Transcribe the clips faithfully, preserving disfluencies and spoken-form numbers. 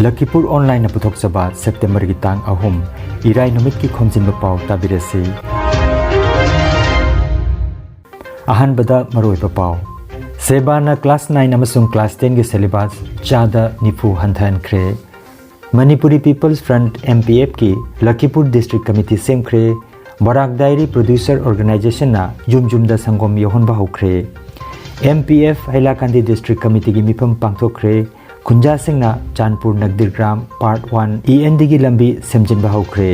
ꯂꯈꯤꯄꯨꯔ ꯑꯣꯟꯂꯥꯏꯟꯅ ꯄꯨꯊꯣꯛꯆꯕ ꯁꯦꯞꯇꯦꯝꯕꯔꯒꯤ ꯇꯥꯡ ꯑꯍꯨꯝ, ꯏꯔꯥꯏ ꯅꯨꯃꯤꯠꯀꯤ ꯈꯣꯝꯖꯤꯟꯕ ꯄꯥꯎ ꯇꯥꯕꯤꯔꯁꯤ꯫ ꯑꯍꯥꯟꯕꯗ ꯃꯔꯨꯑꯣꯏꯕ ꯄꯥꯎ꯫ ꯁꯦꯕꯥꯅ class nine ꯑꯃꯁꯨꯡ class ten ꯒꯤ syllabus ꯆꯥꯗ ꯅꯤꯐꯨ ꯍꯟꯊꯍꯟꯈ꯭ꯔꯦ꯫ Manipuri People's Front, M P F ꯀꯤ ꯂꯈꯤꯄꯨꯔ District Committee ꯁꯦꯝꯈ꯭ꯔꯦ꯫ ꯕꯔꯥꯛ Dairy Producer Organization ꯅ ꯌꯨꯝ ꯌꯨꯝꯗ ꯁꯪꯒꯣꯝ ꯌꯧꯍꯟꯕ ꯍꯧꯈ꯭ꯔꯦ꯫ M P F ꯍꯩꯂꯥꯀꯥꯟꯗꯤ District Committee ꯒꯤ ꯃꯤꯐꯝ ꯄꯥꯡꯊꯣꯛꯈ꯭ꯔꯦ꯫ ꯈꯨꯟꯖꯥꯁꯤꯡꯅ ꯆꯥꯟꯄꯨꯔ ꯅꯒꯗꯤꯔꯒ꯭ꯔꯥꯝ Part one E N D ꯒꯤ ꯂꯝꯕꯤ ꯁꯦꯝꯖꯤꯟꯕ ꯍꯧꯈ꯭ꯔꯦ꯫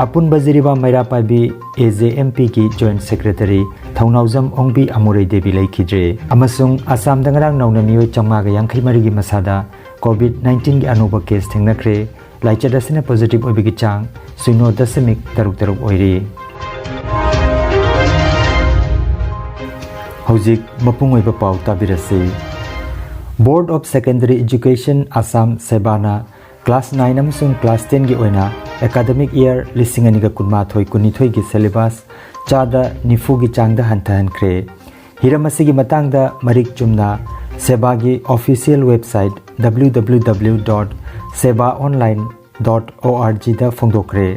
ꯑꯄꯨꯟꯕ Jiribam Meira ꯄꯥꯏꯕꯤ A J M P ꯒꯤ Joint Secretary ꯊꯧꯅꯥꯎꯖꯝ ꯑꯣꯡꯕꯤ ꯑꯃꯨꯔꯩ ꯗꯦꯕꯤ ꯂꯩꯈꯤꯗ꯭ꯔꯦ꯫ ꯑꯃꯁꯨꯡ ꯑꯁꯥꯝꯗ ꯉꯔꯥꯡ ꯅꯧꯅ ꯃꯤꯑꯣꯏ ꯆꯥꯝꯃꯉꯥꯒ ꯌꯥꯡꯈꯩ ꯃꯔꯤꯒꯤ ꯃꯁꯥꯗ COVID nineteen ꯒꯤ ꯑꯅꯧꯕ case ꯊꯦꯡꯅꯈ꯭ꯔꯦ꯫ ꯂꯥꯏꯆꯠ ꯑꯁꯤꯅ positive ꯑꯣꯏꯕꯒꯤ ꯆꯥꯡ ꯁꯤꯅꯣ ꯗꯁꯃꯤꯛ ꯇꯔꯨꯛ ꯇꯔꯨꯛ ꯑꯣꯏꯔꯤ꯫ ꯍꯧꯖꯤꯛ ꯃꯄꯨꯡ ꯑꯣꯏꯕ ꯄꯥꯎ ꯇꯥꯕꯤꯔꯁꯤ꯫ Board of Secondary Education Assam, ꯁꯦꯕꯥꯅ class nine ꯑꯃꯁꯨꯡ class ten ꯒꯤ ꯑꯣꯏꯅ academic year ꯂꯤꯁꯤꯡ ꯑꯅꯤꯒ ꯀꯨꯟꯃꯥꯊꯣꯏ ꯀꯨꯟꯅꯤꯊꯣꯏꯒꯤ syllabus ꯆꯥꯗ ꯅꯤꯐꯨꯒꯤ ꯆꯥꯡꯗ ꯍꯟꯊꯍꯟꯈ꯭ꯔꯦ꯫ ꯍꯤꯔꯝ ꯑꯁꯤꯒꯤ ꯃꯇꯥꯡꯗ ꯃꯔꯤꯛ ꯆꯨꯝꯅ ꯁꯦꯕꯥꯒꯤ official website W W W dot sebaonline dot org ꯗ ꯐꯣꯡꯗꯣꯛꯈ꯭ꯔꯦ꯫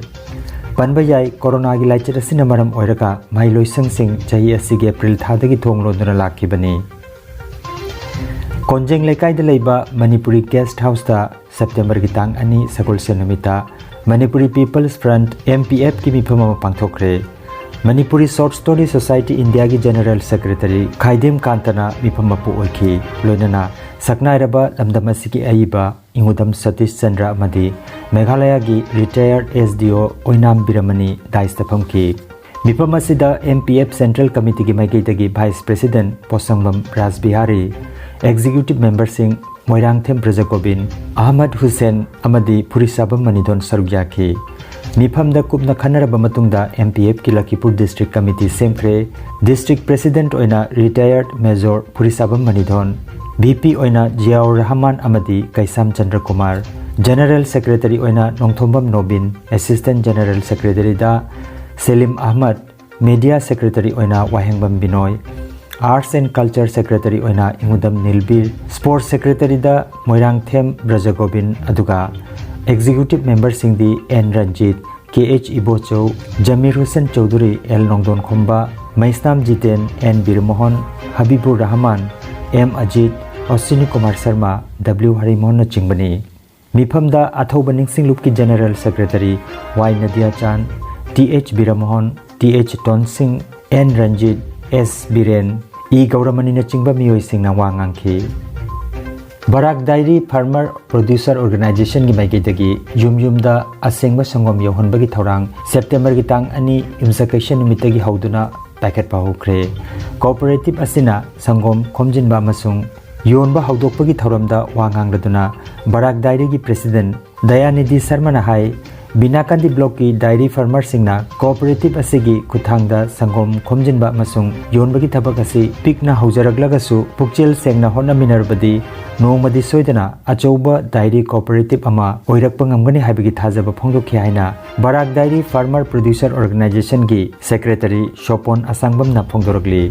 ꯄꯟꯕ ꯌꯥꯏ, ꯀꯣꯔꯣꯅꯥꯒꯤ ꯂꯥꯏꯆꯠ ꯑꯁꯤꯅ ꯃꯔꯝ ꯑꯣꯏꯔꯒ ꯃꯍꯩꯂꯣꯏꯁꯪꯁꯤꯡ ꯆꯍꯤ ꯑꯁꯤꯒꯤ ꯑꯦꯄ꯭ꯔꯤꯜ ꯊꯥꯗꯒꯤ ꯊꯣꯡ ꯂꯣꯟꯗꯨꯅ ꯂꯥꯛꯈꯤꯕꯅꯤ꯫ ꯀꯣꯟꯖꯦꯡ ꯂꯩꯀꯥꯏꯗ ꯂꯩꯕ ꯃꯅꯤꯄꯨꯔꯤ guest house ꯇ ꯁꯦꯞꯇꯦꯝꯕꯔꯒꯤ ꯇꯥꯡ ꯑꯅꯤ, ꯁꯒꯣꯜꯁꯦꯟ ꯅꯨꯃꯤꯠꯇ Manipuri People's Front, M P F ꯀꯤ ꯃꯤꯐꯝ ꯑꯃ ꯄꯥꯡꯊꯣꯛꯈ꯭ꯔꯦ꯫ Manipuri Short Story Society India ꯒꯤ General Secretary ꯈꯥꯏꯗꯦꯝ ꯀꯥꯟꯇꯅ ꯃꯤꯐꯝ ꯃꯄꯨ ꯑꯣꯏꯈꯤ꯫ ꯂꯣꯏꯅꯅ ꯁꯛꯅꯥꯏꯔꯕ ꯂꯝꯗꯝ ꯑꯁꯤꯒꯤ ꯑꯏꯕ ꯏꯉꯨꯗꯝ ꯁꯇꯤꯁ ꯆꯟꯗ꯭ꯔ ꯑꯃꯗꯤ ꯃꯦꯘꯥꯂꯌꯥꯒꯤ retired S D O ꯑꯣꯏꯅꯥꯝ ꯕꯤꯔꯃꯅꯤ dais ꯇ ꯐꯝꯈꯤ꯫ ꯃꯤꯐꯝ ꯑꯁꯤꯗ M P F Central Committee ꯒꯤ ꯃꯥꯏꯀꯩꯗꯒꯤ Vice President ꯄꯣꯁꯪꯕꯝ ꯔꯥꯖꯕꯤꯍꯥꯔꯤ, Executive Member ꯁꯤꯡ ꯃꯣꯏꯔꯥꯡꯊꯦꯝ ꯕ꯭ꯔꯖꯒꯣꯕꯤꯟ, ꯑꯍꯃꯗ ꯍꯨꯁꯦꯟ ꯑꯃꯗꯤ ꯐꯨꯔꯤꯁꯥꯕꯝ ꯃꯅꯤꯗꯣꯟ ꯁꯔꯨꯛ ꯌꯥꯈꯤ꯫ ꯃꯤꯐꯝꯗ ꯀꯨꯞꯅ ꯈꯟꯅꯔꯕ ꯃꯇꯨꯡꯗ M P F ꯀꯤ ꯂꯈꯤꯄꯨꯔ District Committee ꯁꯦꯝꯈ꯭ꯔꯦ꯫ District President ꯑꯣꯏꯅ retired Major ꯐꯨꯔꯤꯁꯥꯕꯝ ꯃꯅꯤꯗꯣꯟ, V P ꯑꯣꯏꯅ ꯖꯤꯌꯥꯎꯔ ꯔꯍꯃꯥꯟ ꯑꯃꯗꯤ ꯀꯩꯁꯥꯝ ꯆꯟꯗ꯭ꯔ ꯀꯨꯃꯥꯔ, General Secretary ꯑꯣꯏꯅ Nongthombam Nobin, Assistant General Secretary ꯗ ꯁꯦꯂꯤꯝ ꯑꯍꯃꯗ, Media Secretary ꯑꯣꯏꯅ ꯋꯥꯍꯦꯡꯕꯝ ꯕꯤꯅꯣꯏ, Arts and Culture Secretary ꯑꯣꯏꯅ ꯏꯉꯨꯗꯝ ꯅꯤꯜꯕꯤꯔ, Sports Secretaryꯗ ꯃꯣꯏꯔꯥꯡꯊꯦꯝ ꯕ꯭ꯔꯖꯒꯣꯕꯤꯟ, ꯑꯗꯨꯒ Executive Memberꯁꯤꯡꯗꯤ N Ranjit, K H Ibochou, Jamir Hussain Chowdhury, L Nongdonkhomba, Meisnam Jiten, N Birmohan, Habibur Rahman, M Ajit, Ashwini Kumar Sharma, W ꯍꯔꯤꯃꯣꯍꯟꯅꯆꯤꯡꯕꯅꯤ꯫ ꯃꯤꯐꯝꯗ ꯑꯊꯧꯕ ꯅꯤꯡꯁꯤꯡꯂꯨꯞꯀꯤ General Secretary Y Nadiyachan, T H Birmohan, T H Tonsing, N Ranjit, S Biren, E ꯒꯧꯔꯃꯅꯤꯅꯆꯤꯡꯕ ꯃꯤꯑꯣꯏꯁꯤꯡꯅ ꯋꯥ ꯉꯥꯡꯈꯤ꯫ ꯕꯔꯥꯛ Dairy Farmer Producer Organizationꯒꯤ ꯃꯥꯏꯀꯩꯗꯒꯤ ꯌꯨꯝ ꯌꯨꯝꯗ ꯑꯁꯦꯡꯕ ꯁꯪꯒꯣꯝ ꯌꯧꯍꯟꯕꯒꯤ ꯊꯧꯔꯥꯡ ꯁꯦꯞꯇꯦꯝꯕꯔꯒꯤ ꯇꯥꯡ ꯑꯅꯤ ꯌꯨꯝꯁꯀꯩꯁ ꯅꯨꯃꯤꯠꯇꯒꯤ ꯍꯧꯗꯨꯅ ꯄꯥꯏꯈꯠꯄ ꯍꯧꯈ꯭ꯔꯦ꯫ Cooperative ꯑꯁꯤꯅ ꯁꯪꯒꯣꯝ ꯈꯣꯝꯖꯤꯟꯕ ꯑꯃꯁꯨꯡ ꯌꯣꯟꯕ ꯍꯧꯗꯣꯛꯄꯒꯤ ꯊꯧꯔꯝꯗ ꯋꯥ ꯉꯥꯡꯂꯗꯨꯅ ꯕꯔꯥꯛ Dairyꯒꯤ President ꯗꯌꯥꯅꯤꯙꯤ ꯁꯔꯃꯅ ꯍꯥꯏ, ꯕꯤꯅꯥꯀꯥꯟꯗꯤ Blockꯀꯤ dairy farmerꯁꯤꯡꯅ cooperative ꯑꯁꯤꯒꯤ ꯈꯨꯠꯊꯥꯡꯗ ꯁꯪꯒꯣꯝ ꯈꯣꯝꯖꯤꯟꯕ ꯑꯃꯁꯨꯡ ꯌꯣꯟꯕꯒꯤ ꯊꯕꯛ ꯑꯁꯤ ꯄꯤꯛꯅ ꯍꯧꯖꯔꯛꯂꯒꯁꯨ ꯄꯨꯛꯆꯦꯜ ꯁꯦꯡꯅ ꯍꯣꯠꯅꯃꯤꯟꯅꯔꯕꯗꯤ ꯅꯣꯡꯃꯗꯤ ꯁꯣꯏꯗꯅ ꯑꯆꯧꯕ dairy cooperative ꯑꯃ ꯑꯣꯏꯔꯛꯄ ꯉꯝꯒꯅꯤ ꯍꯥꯏꯕꯒꯤ ꯊꯥꯖꯕ ꯐꯣꯡꯗꯣꯛꯈꯤ ꯍꯥꯏꯅ ꯕꯔꯥꯛ Dairy Farmer Producer Organizationꯒꯤ Secretary ꯁꯣꯄꯣꯟ ꯑꯁꯥꯡꯕꯝꯅ ꯐꯣꯡꯗꯣꯔꯛꯂꯤ꯫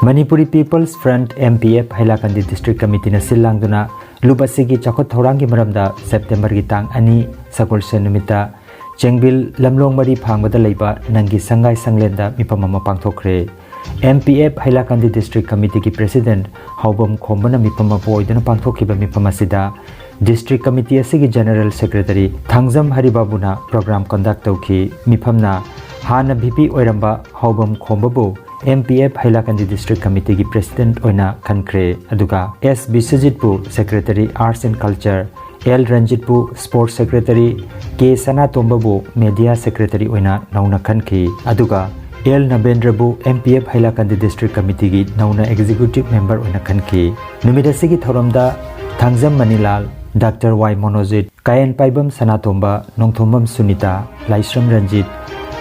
Manipuri People's Front, M P F, ꯍꯩꯂꯥꯀꯟꯗꯤ District Committeeꯅ ꯁꯤꯜ ꯂꯥꯡꯗꯨꯅ ꯂꯨꯞ ꯑꯁꯤꯒꯤ ꯆꯥꯎꯈꯠ ꯊꯧꯔꯥꯡꯒꯤ ꯃꯔꯝꯗ ꯁꯦꯞꯇꯦꯝꯕꯔꯒꯤ ꯇꯥꯡ ꯑꯅꯤ, ꯁꯒꯣꯜꯁꯦꯟ ꯅꯨꯃꯤꯠꯇ ꯆꯦꯡꯕꯤꯜ ꯂꯝꯂꯣꯡ ꯃꯔꯤ ꯐꯥꯡꯕꯗ ꯂꯩꯕ ꯅꯪꯒꯤ ꯁꯪꯒꯥꯏ ꯁꯪꯂꯦꯟꯗ ꯃꯤꯐꯝ ꯑꯃ ꯄꯥꯡꯊꯣꯛꯈ꯭ꯔꯦ꯫ M P F ꯍꯩꯂꯥꯀꯟꯗꯤ District Committeeꯒꯤ President ꯍꯥꯎꯕꯝ ꯈꯣꯝꯕꯅ ꯃꯤꯐꯝ ꯑꯃ ꯑꯣꯏꯗꯨꯅ ꯄꯥꯡꯊꯣꯛꯈꯤꯕ ꯃꯤꯐꯝ ꯑꯁꯤꯗ District Committee ꯑꯁꯤꯒꯤ General Secretary Thangjam ꯍꯔꯤꯕꯥꯕꯨꯅ program conduct ꯇꯧꯈꯤ꯫ ꯃꯤꯐꯝꯅ ꯍꯥꯟꯅ V P ꯑꯣꯏꯔꯝꯕ ꯍꯥꯎꯕꯝ ꯈꯣꯝꯕꯕꯨ M P F ꯍꯩꯂꯥꯀꯟꯗꯤ District Committeeꯒꯤ President ꯑꯣꯏꯅ ꯈꯟꯈ꯭ꯔꯦ, ꯑꯗꯨꯒ ꯑꯦꯁ ꯕꯤꯁ꯭ꯋꯖꯤꯠꯄꯨ Secretary Arts and Culture, L ꯔꯟꯖꯤꯠꯄꯨ Sports Secretary, ꯀꯦ ꯁꯅꯥꯇꯣꯝꯕꯕꯨ Media Secretary ꯑꯣꯏꯅ ꯅꯧꯅ ꯈꯟꯈꯤ, ꯑꯗꯨꯒ ꯑꯦꯜ ꯅꯕꯦꯟꯗ꯭ꯔꯕꯨ M P F ꯍꯩꯂꯥꯀꯟꯗꯤ District Committeeꯒꯤ ꯅꯧꯅ Executive Member ꯑꯣꯏꯅ ꯈꯟꯈꯤ꯫ ꯅꯨꯃꯤꯠ ꯑꯁꯤꯒꯤ ꯊꯧꯔꯝꯗ ꯊꯥꯡꯖꯝ ꯃꯅꯤꯂꯥꯜ, Doctor ꯋꯥꯏ ꯃꯣꯅꯣꯖꯤꯠ, ꯀꯥꯌꯦꯟꯄꯥꯏꯕꯝ ꯁꯅꯥꯇꯣꯝꯕ, ꯅꯣꯡꯊꯣꯝꯕꯝ ꯁꯨꯅꯤꯇꯥ, ꯂꯥꯏꯁ꯭ꯔꯝ ꯔꯟꯖꯤꯠ,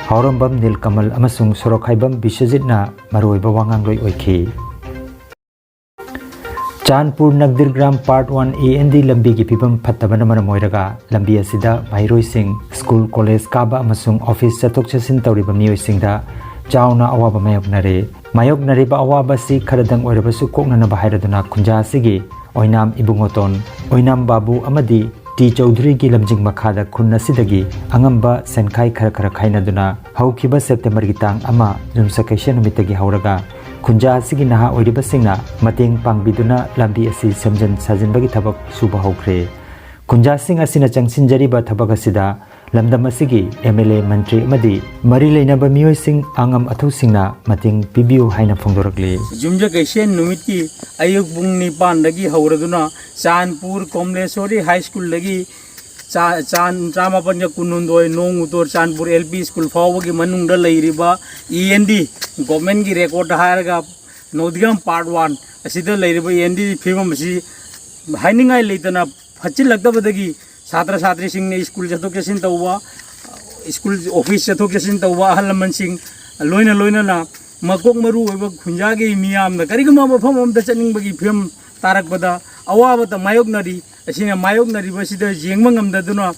ꯍꯥꯎꯔꯝꯕꯝ ꯅꯤꯜꯀꯃꯜ ꯑꯃꯁꯨꯡ ꯁꯣꯔꯣꯛꯈꯥꯏꯕꯝ ꯕꯤꯁ꯭ꯋꯖꯤꯠꯅ ꯃꯔꯨꯑꯣꯏꯕ ꯋꯥꯉꯥꯡꯂꯣꯏ ꯑꯣꯏꯈꯤ꯫ ꯆꯥꯟꯄꯨꯔ ꯅꯒꯗꯤꯔꯒ꯭ꯔꯥꯝ Part One A and D ꯂꯝꯕꯤꯒꯤ ꯐꯤꯕꯝ ꯐꯠꯇꯕꯅ ꯃꯔꯝ ꯑꯣꯏꯔꯒ ꯂꯝꯕꯤ ꯑꯁꯤꯗ ꯃꯍꯩꯔꯣꯏꯁꯤꯡ, ꯁ꯭ꯀꯨꯜ, ꯀꯣꯂꯦꯖ ꯀꯥꯕ ꯑꯃꯁꯨꯡ ꯑꯣꯐꯤꯁ ꯆꯠꯊꯣꯛ ꯆꯠꯁꯤꯟ ꯇꯧꯔꯤꯕ ꯃꯤꯑꯣꯏꯁꯤꯡꯗ ꯆꯥꯎꯅ ꯑꯋꯥꯕ ꯃꯥꯌꯣꯛꯅꯔꯦ꯫ ꯃꯥꯌꯣꯛꯅꯔꯤꯕ ꯑꯋꯥꯕ ꯑꯁꯤ ꯈꯔꯗꯪ ꯑꯣꯏꯔꯕꯁꯨ ꯀꯣꯛꯅꯅꯕ ꯍꯥꯏꯔꯗꯨꯅ ꯈꯨꯟꯖꯥ ꯑꯁꯤꯒꯤ ꯑꯣꯏꯅꯥꯝ ꯏꯕꯨꯡꯉꯣꯇꯣꯟ, ꯑꯣꯏꯅꯥꯝ ꯕꯥꯕꯨ ꯑꯃꯗꯤ ꯇꯤ ꯆꯧꯙꯨꯔꯤꯒꯤ ꯂꯝꯖꯤꯡ ꯃꯈꯥꯗ ꯈꯨꯟ ꯑꯁꯤꯗꯒꯤ ꯑꯉꯝꯕ ꯁꯦꯟꯈꯥꯏ ꯈꯔ ꯈꯔ ꯈꯥꯏꯅꯗꯨꯅ ꯍꯧꯈꯤꯕ ꯁꯦꯞꯇꯦꯝꯕꯔꯒꯤ ꯇꯥꯡ ꯑꯃ, ꯌꯨꯝꯁꯀꯩꯁ ꯅꯨꯃꯤꯠꯇꯒꯤ ꯍꯧꯔꯒ ꯈꯨꯟꯖꯥ ꯑꯁꯤꯒꯤ ꯅꯍꯥ ꯑꯣꯏꯔꯤꯕꯁꯤꯡꯅ ꯃꯇꯦꯡ ꯄꯥꯡꯕꯤꯗꯨꯅ ꯂꯝꯕꯤ ꯑꯁꯤ ꯁꯦꯝꯖꯤꯟ ꯁꯥꯖꯤꯟꯕꯒꯤ ꯊꯕꯛ ꯁꯨꯕ ꯍꯧꯈ꯭ꯔꯦ꯫ ꯈꯨꯟꯖꯥꯁꯤꯡ ꯑꯁꯤꯅ ꯆꯪꯁꯤꯟꯖꯔꯤꯕ ꯊꯕꯛ ꯑꯁꯤꯗ ꯂꯝꯗꯝ ꯑꯁꯤꯒꯤ ꯑꯦꯝ ꯑꯦꯜ ꯑꯦ, ꯃꯟꯇ꯭ꯔꯤ ꯑꯃꯗꯤ ꯃꯔꯤ ꯂꯩꯅꯕ ꯃꯤꯑꯣꯏꯁꯤꯡ, ꯑꯉꯝ ꯑꯊꯧꯁꯤꯡꯅ ꯃꯇꯦꯡ ꯄꯤꯕꯤꯌꯨ ꯍꯥꯏꯅ ꯐꯣꯡꯗꯣꯔꯛꯂꯤ꯫ ꯌꯨꯝꯖꯀꯩꯁꯦꯟ ꯅꯨꯃꯤꯠꯀꯤ ꯑꯌꯨꯛ ꯄꯨꯡ ꯅꯤꯄꯥꯟꯗꯒꯤ ꯍꯧꯔꯗꯨꯅ ꯆꯥꯟꯄꯨꯔ ꯀꯣꯝꯂꯦꯁꯣꯔꯤ ꯍꯥꯏ ꯁ꯭ꯀꯨꯜꯗꯒꯤ ꯆꯥ-, ꯆꯥꯟ-, ꯆꯥꯃꯥꯄꯟꯒ ꯀꯨꯟꯍꯨꯝꯗꯣꯏ ꯅꯣꯡ ꯎꯇꯣꯔ ꯆꯥꯟꯄꯨꯔ ꯑꯦꯜ ꯄꯤ ꯁ꯭ꯀꯨꯜ ꯐꯥꯎꯕꯒꯤ ꯃꯅꯨꯡꯗ ꯂꯩꯔꯤꯕ ꯏ ꯑꯦꯟ ꯗꯤ, ꯒꯣꯔꯃꯦꯟꯒꯤ ꯔꯦꯀꯣꯔꯠꯇ ꯍꯥꯏꯔꯒ ꯅꯣꯗꯤꯒ꯭ꯔꯥꯝ ꯄꯥꯔꯠ ꯋꯥꯟ ꯑꯁꯤꯗ ꯂꯩꯔꯤꯕ ꯏ ꯑꯦꯟ ꯗꯤ ꯐꯤꯕꯝ ꯑꯁꯤ ꯍꯥꯏꯅꯤꯡꯉꯥꯏ ꯂꯩꯇꯅ ꯐꯠꯆꯤꯜꯂꯛꯇꯕꯗꯒꯤ ꯁꯥꯇ꯭ꯔ ꯁꯥꯇ꯭ꯔꯤꯁꯤꯡꯅ ꯁ꯭ꯀꯨꯜ ꯆꯠꯊꯣꯛ ꯆꯠꯁꯤꯟ ꯇꯧꯕ, ꯁ꯭ꯀꯨꯜ ꯑꯣꯐꯤꯁ ꯆꯠꯊꯣꯛ ꯆꯠꯁꯤꯟ ꯇꯧꯕ ꯑꯍꯜ ꯂꯃꯟꯁꯤꯡ, ꯂꯣꯏꯅ ꯂꯣꯏꯅꯅ ꯃꯀꯣꯛ ꯃꯔꯨ ꯑꯣꯏꯕ ꯈꯨꯟꯖꯥꯒꯤ ꯃꯤꯌꯥꯝꯅ ꯀꯔꯤꯒꯨꯝꯕ ꯃꯐꯝ ꯑꯃꯗ ꯆꯠꯅꯤꯡꯕꯒꯤ ꯐꯤꯕꯝ ꯇꯥꯔꯛꯄꯗ ꯑꯋꯥꯕꯇ ꯃꯥꯌꯣꯛꯅꯔꯤ꯫ ꯑꯁꯤꯅ ꯃꯥꯌꯣꯛꯅꯔꯤꯕꯁꯤꯗ ꯌꯦꯡꯕ ꯉꯝꯗꯗꯨꯅ,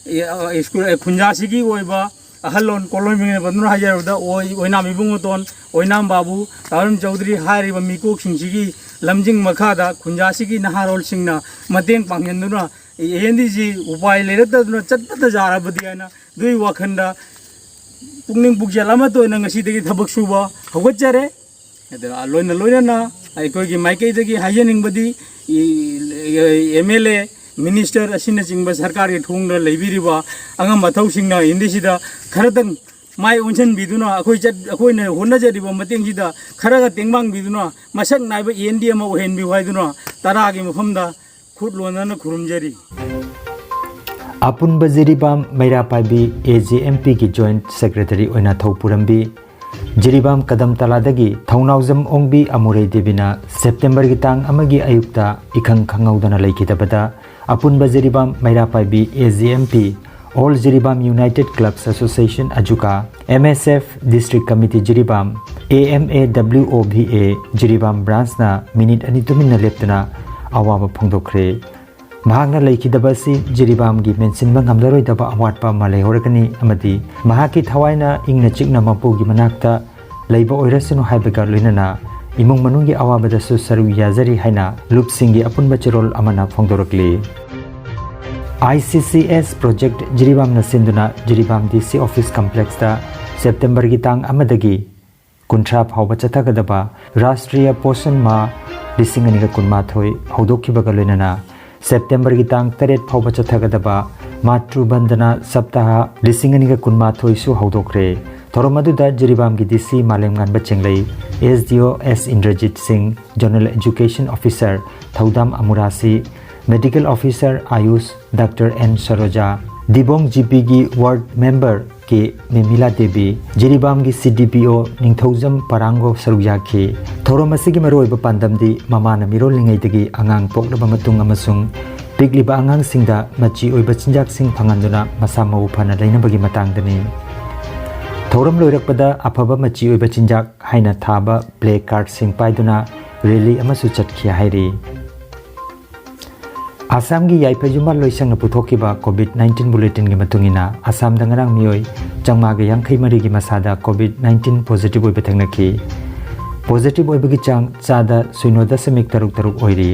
ꯑꯦ, ꯑ, ꯁ꯭ꯀꯨꯜ, ꯑꯦ, ꯈꯨꯟꯖꯥꯁꯤꯒꯤ ꯑꯣꯏꯕ ꯑꯍꯜꯂꯣꯟ ꯀꯣꯂꯣꯟꯕꯤꯡꯅ ꯄꯟꯗꯨꯅ ꯍꯥꯏꯖꯔꯕꯗ ꯑꯣꯏ-, ꯑꯣꯏꯅꯥꯝ ꯏꯕꯨꯡꯉꯣꯇꯣꯟ, ꯑꯣꯏꯅꯥꯝ ꯕꯥꯕꯨ, ꯇꯥꯔꯝ ꯆꯧꯗ꯭ꯔꯤ ꯍꯥꯏꯔꯤꯕ ꯃꯤꯀꯣꯛꯁꯤꯡꯁꯤꯒꯤ ꯂꯝꯖꯤꯡ ꯃꯈꯥꯗ ꯈꯨꯟꯖꯥꯁꯤꯒꯤ ꯅꯍꯥꯔꯣꯜꯁꯤꯡꯅ ꯃꯇꯦꯡ ꯄꯥꯡꯁꯤꯟꯗꯨꯅ ꯑꯦ ꯑꯦꯟ ꯗꯤꯁꯤ ꯎꯄꯥꯏ ꯂꯩꯔꯛꯇꯗꯨꯅ ꯆꯠꯄꯗ ꯌꯥꯔꯕꯗꯤ ꯍꯥꯏꯅ ꯑꯗꯨꯒꯤ ꯋꯥꯈꯜꯗ ꯄꯨꯛꯅꯤꯡ ꯄꯨꯛꯆꯦꯜ ꯑꯃꯠꯇ ꯑꯣꯏꯅ ꯉꯁꯤꯗꯒꯤ ꯊꯕꯛ ꯁꯨꯕ ꯍꯧꯒꯠꯆꯔꯦ꯫ ꯑꯗꯨꯒ ꯂꯣꯏꯅ ꯂꯣꯏꯅꯅ ꯑꯩꯈꯣꯏꯒꯤ ꯃꯥꯏꯀꯩꯗꯒꯤ ꯍꯥꯏꯖꯅꯤꯡꯕꯗꯤ, E-, M L A, minister ꯑꯁꯤꯅꯆꯤꯡꯕ ꯁꯔꯀꯥꯔꯒꯤ ꯊꯣꯡꯗ ꯂꯩꯕꯤꯔꯤꯕ ꯑꯉꯝ ꯑꯊꯧꯁꯤꯡꯅ ꯏꯟꯗꯤꯁꯤꯗ ꯈꯔꯗꯪ ꯃꯥꯏ ꯑꯣꯟꯁꯤꯟꯕꯤꯗꯨꯅ ꯑꯩꯈꯣꯏ ꯆꯠ-, ꯑꯩꯈꯣꯏꯅ ꯍꯣꯠꯅꯖꯔꯤꯕ ꯃꯇꯦꯡꯁꯤꯗ ꯈꯔꯒ ꯇꯦꯡꯕꯥꯡꯕꯤꯗꯨꯅ ꯃꯁꯛ ꯅꯥꯏꯕ ꯑꯦꯟ ꯗꯤ ꯑꯃ ꯑꯣꯏꯍꯟꯕꯤꯌꯨ ꯍꯥꯏꯗꯨꯅ ꯇꯔꯥꯒꯤ ꯃꯐꯝꯗ ꯈꯨꯠ ꯂꯣꯟꯅꯅ ꯈꯨꯔꯨꯝꯖꯔꯤ꯫ ꯑꯄꯨꯟꯕ Jiribam Meira Paibi A J M ꯄꯤꯒꯤ ꯖꯣꯏꯟꯠ ꯁꯦꯀ꯭ꯔꯦꯇꯔꯤ ꯑꯣꯏꯅ ꯊꯧꯄꯨꯔꯝꯕꯤ ꯖꯤꯔꯤꯕꯥꯝ ꯀꯗꯝ ꯇꯂꯥꯗꯒꯤ ꯊꯧꯅꯥꯎꯖꯝ ꯑꯣꯡꯕꯤ ꯑꯃꯨꯔꯩ ꯗꯦꯕꯤꯅ ꯁꯦꯞꯇꯦꯝꯕꯔꯒꯤ ꯇꯥꯡ ꯑꯃꯒꯤ ꯑꯌꯨꯛꯇ ꯏꯈꯪ ꯈꯪꯍꯧꯗꯅ ꯂꯩꯈꯤꯗꯕꯗ ꯑꯄꯨꯟꯕ Jiribam Meira Paibi A J M P, All Jiribam United Clubs Association, ꯑꯖꯨꯀꯥ, M S F, District Committee Jiribam, A M A W O V A, Jiribam ꯕ꯭ꯔꯥꯟꯁꯅ ꯃꯤꯅꯤꯠ ꯑꯅꯤ ꯇꯨꯃꯤꯟꯅ ꯂꯦꯞꯇꯨꯅ ꯑꯋꯥꯕ ꯐꯣꯡꯗꯣꯛꯈ꯭ꯔꯦ꯫ ꯃꯍꯥꯛꯅ ꯂꯩꯈꯤꯗꯕ ꯑꯁꯤ ꯖꯤꯔꯤꯕꯥꯝꯒꯤ ꯃꯦꯟꯁꯤꯟꯕ ꯉꯝꯂꯔꯣꯏꯗꯕ ꯑꯋꯥꯠꯄ ꯑꯃ ꯂꯩꯍꯧꯔꯒꯅꯤ ꯑꯃꯗꯤ ꯃꯍꯥꯛꯀꯤ ꯊꯋꯥꯏꯅ ꯏꯪꯅ ꯆꯤꯛꯅ ꯃꯄꯨꯒꯤ ꯃꯅꯥꯛꯇ ꯂꯩꯕ ꯑꯣꯏꯔꯁꯅꯨ ꯍꯥꯏꯕꯒ ꯂꯣꯏꯅꯅ ꯏꯃꯨꯡ ꯃꯅꯨꯡꯒꯤ ꯑꯋꯥꯕꯗꯁꯨ ꯁꯔꯨꯛ ꯌꯥꯖꯔꯤ ꯍꯥꯏꯅ ꯂꯨꯞꯁꯤꯡꯒꯤ ꯑꯄꯨꯟꯕ ꯆꯦꯔꯣꯜ ꯑꯃꯅ ꯐꯣꯡꯗꯣꯔꯛꯂꯤ꯫ I C C S project ꯖꯤꯔꯤꯕꯥꯝꯅ ꯁꯤꯟꯗꯨꯅ ꯖꯤꯔꯤꯕꯥꯝ ꯗꯤ ꯁꯤ ꯑꯣꯐꯤꯁ ꯀꯝꯄ꯭ꯂꯦꯛꯁꯇ ꯁꯦꯞꯇꯦꯝꯕꯔꯒꯤ ꯇꯥꯡ ꯑꯃꯗꯒꯤ ꯀꯨꯟꯊ꯭ꯔꯥ ꯐꯥꯎꯕ ꯆꯠꯊꯒꯗꯕ ꯔꯥꯁꯇ꯭ꯔꯤꯌ ꯄꯣꯁꯟ ꯃꯥ ꯂꯤꯁꯤꯡ ꯑꯅꯤꯒ ꯀꯨꯟꯃꯥꯊꯣꯏ ꯍꯧꯗꯣꯛꯈꯤꯕꯒ ꯂꯣꯏꯅꯅ ꯁꯦꯞꯇꯦꯝꯕꯔꯒꯤ ꯇꯥꯡ ꯇꯔꯦꯠ ꯐꯥꯎꯕ ꯆꯠꯊꯒꯗꯕ ꯃꯥꯇ꯭ꯔꯨ ꯕꯟꯗꯅꯥ ꯁꯞꯇꯥꯍ ꯂꯤꯁꯤꯡ ꯑꯅꯤꯒ ꯀꯨꯟꯃꯥꯊꯣꯏꯁꯨ ꯍꯧꯗꯣꯛꯈ꯭ꯔꯦ꯫ ꯊꯧꯔꯝ ꯑꯗꯨꯗ ꯖꯤꯔꯤꯕꯥꯝꯒꯤ ꯗꯤ ꯁꯤ ꯃꯥꯂꯦꯝꯉꯥꯟꯕ ꯆꯦꯡꯂꯩ, ꯑꯦꯁ ꯗꯤ ꯑꯣ ꯑꯦꯁ ꯏꯟꯗ꯭ꯔꯖꯤꯠ ꯁꯤꯡ, zonal education officer Thoudam Amurasi, medical officer AYUSH doctor N Saroja, Dibong G ꯄꯤꯒꯤ ꯋꯥꯔꯗ ꯃꯦꯝꯕꯔ ꯀꯦ ꯃꯦꯃꯤꯂꯥ ꯗꯦꯕꯤ, ꯖꯤꯔꯤꯕꯥꯝꯒꯤ ꯁꯤ ꯗꯤ ꯄꯤ ꯑꯣ ꯅꯤꯡꯊꯧꯖꯝ ꯄꯔꯥꯡꯒꯣ ꯁꯔꯨꯛ ꯌꯥꯈꯤ꯫ ꯊꯧꯔꯝ ꯑꯁꯤꯒꯤ ꯃꯔꯨꯑꯣꯏꯕ ꯄꯥꯟꯗꯝꯗꯤ ꯃꯃꯥꯅ ꯃꯤꯔꯣꯜꯂꯤꯉꯩꯗꯒꯤ ꯑꯉꯥꯡ ꯄꯣꯛꯂꯕ ꯃꯇꯨꯡ ꯑꯃꯁꯨꯡ ꯄꯤꯛꯂꯤꯕ ꯑꯉꯥꯡꯁꯤꯡꯗ ꯃꯆꯤ ꯑꯣꯏꯕ ꯆꯤꯟꯖꯥꯛꯁꯤꯡ ꯐꯪꯍꯟꯗꯨꯅ ꯃꯁꯥ ꯃꯎ ꯐꯅ ꯂꯩꯅꯕꯒꯤ ꯃꯇꯥꯡꯗꯅꯤ꯫ ꯊꯧꯔꯝ ꯂꯣꯏꯔꯛꯄꯗ ꯑꯐꯕ ꯃꯆꯤ ꯑꯣꯏꯕ ꯆꯤꯟꯖꯥꯛ ꯍꯥꯏꯅ ꯊꯥꯕ ꯄ꯭ꯂꯦ ꯀꯥꯔꯗꯁꯤꯡ ꯄꯥꯏꯗꯨꯅ ꯔꯦꯂꯤ ꯑꯃꯁꯨ ꯆꯠꯈꯤ ꯍꯥꯏꯔꯤ꯫ ꯑꯁꯥꯝꯒꯤ ꯌꯥꯏꯐ ꯌꯨꯝꯕꯥꯜ ꯂꯣꯏꯁꯪꯅ ꯄꯨꯊꯣꯛꯈꯤꯕ ꯀꯣꯚꯤꯗ ꯅꯥꯏꯟꯇꯤꯟ ꯕꯨꯂꯦꯇꯤꯟꯒꯤ ꯃꯇꯨꯡ ꯏꯟꯅ, ꯑꯁꯥꯝꯗ ꯉꯔꯥꯡ ꯃꯤꯑꯣꯏ ꯆꯥꯝꯃꯉꯥꯒ ꯌꯥꯡꯈꯩ ꯃꯔꯤꯒꯤ ꯃꯁꯥꯗ ꯀꯣꯚꯤꯗ ꯅꯥꯏꯟꯇꯤꯟ ꯄꯣꯖꯤꯇꯤꯚ ꯑꯣꯏꯕ ꯊꯦꯡꯅꯈꯤ꯫ ꯄꯣꯖꯤꯇꯤꯚ ꯑꯣꯏꯕꯒꯤ ꯆꯥꯡ ꯆꯥꯗ ꯁꯤꯅꯣ ꯗꯁꯃꯤꯛ ꯇꯔꯨꯛ ꯇꯔꯨꯛ ꯑꯣꯏꯔꯤ꯫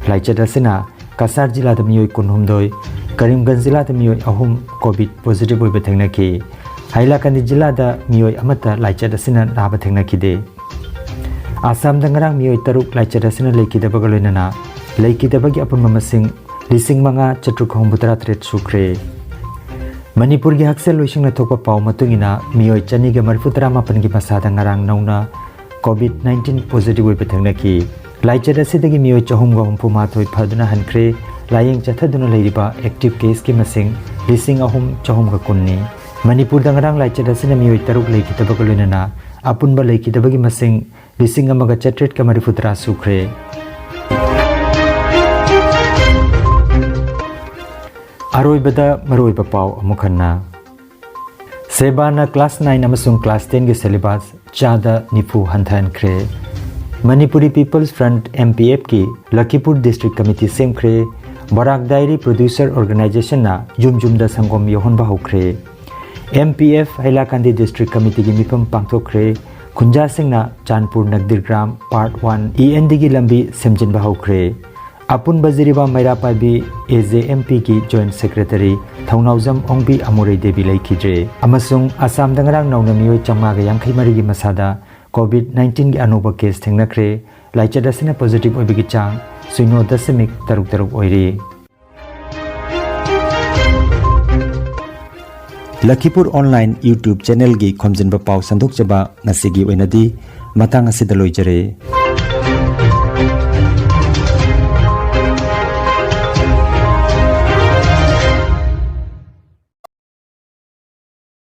ꯂꯥꯏꯆꯠ ꯑꯁꯤꯅ ꯀꯁꯥꯔ ꯖꯤꯂꯥꯗ ꯃꯤꯑꯣꯏ ꯀꯨꯟꯍꯨꯝꯗꯣꯏ, ꯀꯔꯤꯝꯒꯟꯖ ꯖꯤꯂꯥꯗ ꯃꯤꯑꯣꯏ ꯑꯍꯨꯝ ꯀꯣꯚꯤꯗ ꯄꯣꯖꯤꯇꯤꯚ ꯑꯣꯏꯕ ꯊꯦꯡꯅꯈꯤ꯫ ꯍꯥꯏꯂꯥꯀꯟꯗꯤ ꯖꯤꯂꯥꯗ ꯃꯤꯑꯣꯏ ꯑꯃꯠꯇ ꯂꯥꯏꯆꯠ ꯑꯁꯤꯅ ꯅꯥꯕ ꯊꯦꯡꯅꯈꯤꯗꯦ꯫ ꯑꯁꯥꯝꯗ ꯉꯔꯥꯡ ꯃꯤꯑꯣꯏ ꯇꯔꯨꯛ ꯂꯥꯏꯆꯠ ꯑꯁꯤꯅ ꯂꯩꯈꯤꯗꯕꯒ ꯂꯣꯏꯅꯅ ꯂꯩꯈꯤꯗꯕꯒꯤ ꯑꯄꯨꯟꯕ ꯃꯁꯤꯡ ꯂꯤꯁꯤꯡ ꯃꯉꯥ ꯆꯥꯇ꯭ꯔꯨꯛ ꯍꯨꯝꯐꯨꯇꯔꯥ ꯇꯔꯦꯠ ꯁꯨꯈ꯭ꯔꯦ꯫ ꯃꯅꯤꯄꯨꯔꯒꯤ ꯍꯛꯁꯦꯜ ꯂꯣꯏꯁꯪꯅ ꯊꯣꯛꯄ ꯄꯥꯎ ꯃꯇꯨꯡ ꯏꯟꯅ, ꯃꯤꯑꯣꯏ ꯆꯅꯤꯒ ꯃꯔꯤꯐꯨꯇꯔꯥ ꯃꯥꯄꯟꯒꯤ ꯃꯁꯥꯗ ꯉꯔꯥꯡ ꯅꯧꯅ ꯀꯣꯚꯤꯗ ꯅꯥꯏꯟꯇꯤꯟ ꯄꯣꯖꯤꯇꯤꯚ ꯑꯣꯏꯕ ꯊꯦꯡꯅꯈꯤ꯫ ꯂꯥꯏꯆꯠ ꯑꯁꯤꯗꯒꯤ ꯃꯤꯑꯣꯏ ꯆꯍꯨꯝꯒ ꯍꯨꯝꯐꯨ ꯃꯥꯊꯣꯏ ꯐꯗꯨꯅ ꯍꯟꯈ꯭ꯔꯦ꯫ ꯂꯥꯌꯦꯡ ꯆꯠꯊꯗꯨꯅ ꯂꯩꯔꯤꯕ ꯑꯦꯛꯇꯤꯚ ꯀꯦꯁꯀꯤ ꯃꯁꯤꯡ ꯂꯤꯁꯤꯡ ꯑꯍꯨꯝ ꯆꯍꯨꯝꯒ ꯀꯨꯟꯅꯤ꯫ ꯃꯅꯤꯄꯨꯔꯗ ꯉꯔꯥꯡ ꯂꯥꯏꯆꯠ ꯑꯁꯤꯅ ꯃꯤꯑꯣꯏ ꯇꯔꯨꯛ ꯂꯩꯈꯤꯗꯕꯒ ꯂꯣꯏꯅꯅ ꯑꯄꯨꯟꯕ ꯂꯩꯈꯤꯗꯕꯒꯤ ꯃꯁꯤꯡ ꯂꯤꯁꯤꯡ ꯑꯃꯒ ꯆꯥꯇ꯭ꯔꯦꯠꯀ ꯃꯔꯤꯐꯨꯇꯔꯥ ꯁꯨꯈ꯭ꯔꯦ꯫ ꯑꯔꯣꯏꯕꯗ ꯃꯔꯨꯑꯣꯏꯕ ꯄꯥꯎ ꯑꯃꯨꯛ ꯍꯟꯅ꯫ ꯁꯦꯕꯥꯅ ꯀ꯭ꯂꯥꯁ ꯅꯥꯏꯟ ꯑꯃꯁꯨꯡ ꯀ꯭ꯂꯥꯁ ꯇꯦꯟꯒꯤ ꯁꯦꯂꯦꯕꯁ ꯆꯥꯗ ꯅꯤꯐꯨ ꯍꯟꯊꯍꯟꯈ꯭ꯔꯦ꯫ Manipuri peoples front, M P ꯑꯦꯐꯀꯤ ꯂꯈꯤꯄꯨꯔ ꯗꯤꯁꯇ꯭ꯔꯤꯛ ꯀꯃꯤꯇꯤ ꯁꯦꯝꯈ꯭ꯔꯦ꯫ ꯕꯔꯥꯛ ꯗꯥꯏꯔꯤ ꯄ꯭ꯔꯣꯗ꯭ꯌꯨꯁꯔ ꯑꯣꯔꯒꯅꯥꯏꯖꯦꯁꯟꯅ ꯌꯨꯝ ꯌꯨꯝꯗ ꯁꯪꯒꯣꯝ ꯌꯧꯍꯟꯕ ꯍꯧꯈ꯭ꯔꯦ꯫ ꯑꯦꯝ ꯄꯤ ꯑꯦꯐ ꯍꯩꯂꯥꯀꯥꯟꯗꯤ ꯗꯤꯁꯇ꯭ꯔꯤꯛ ꯀꯃꯤꯇꯤꯒꯤ ꯃꯤꯐꯝ ꯄꯥꯡꯊꯣꯛꯈ꯭ꯔꯦ꯫ ꯈꯨꯟꯖꯥꯁꯤꯡꯅ ꯆꯥꯟꯄꯨꯔ ꯅꯒꯗꯤꯔ ꯒ꯭ꯔꯥꯝ ꯄꯥꯔꯠ ꯋꯥꯟ ꯏ ꯑꯦꯟ ꯗꯤꯒꯤ ꯂꯝꯕꯤ ꯁꯦꯝꯖꯤꯟꯕ ꯍꯧꯈ꯭ꯔꯦ꯫ ꯑꯄꯨꯟꯕ Jiribam Meira Paibi A J M ꯄꯤꯒꯤ ꯖꯣꯏꯟꯠ ꯁꯦꯀ꯭ꯔꯦꯇꯔꯤ ꯊꯧꯅꯥꯎꯖꯝ ꯑꯣꯡꯕꯤ ꯑꯃꯨꯔꯩ ꯗꯦꯕꯤ ꯂꯩꯈꯤꯗ꯭ꯔꯦ꯫ ꯑꯃꯁꯨꯡ ꯑꯁꯥꯝꯗ ꯉꯔꯥꯡ ꯅꯧꯅ ꯃꯤꯑꯣꯏ ꯆꯥꯝꯃꯉꯥꯒ ꯌꯥꯡꯈꯩ ꯃꯔꯤꯒꯤ ꯃꯁꯥꯗ ꯀꯣꯚꯤꯗ ꯅꯥꯏꯟꯇꯤꯟꯒꯤ ꯑꯅꯧꯕ ꯀꯦꯁ ꯊꯦꯡꯅꯈ꯭ꯔꯦ꯫ ꯂꯥꯏꯆꯠ ꯑꯁꯤꯅ ꯄꯣꯖꯤꯇꯤꯚ ꯑꯣꯏꯕꯒꯤ ꯆꯥꯡ ꯁꯤꯅꯣ ꯗꯁꯃꯤꯛ ꯇꯔꯨꯛ ꯇꯔꯨꯛ ꯑꯣꯏꯔꯤ꯫ ꯂꯈꯤꯄꯨꯔ ꯑꯣꯟꯂꯥꯏꯟ YouTube ꯆꯦꯅꯦꯜꯒꯤ ꯈꯣꯝꯖꯤꯟꯕ ꯄꯥꯎ ꯁꯟꯗꯣꯛꯆꯕ ꯉꯁꯤꯒꯤ ꯑꯣꯏꯅꯗꯤ ꯃꯇꯥꯡ ꯑꯁꯤꯗ ꯂꯣꯏꯖꯔꯦ꯫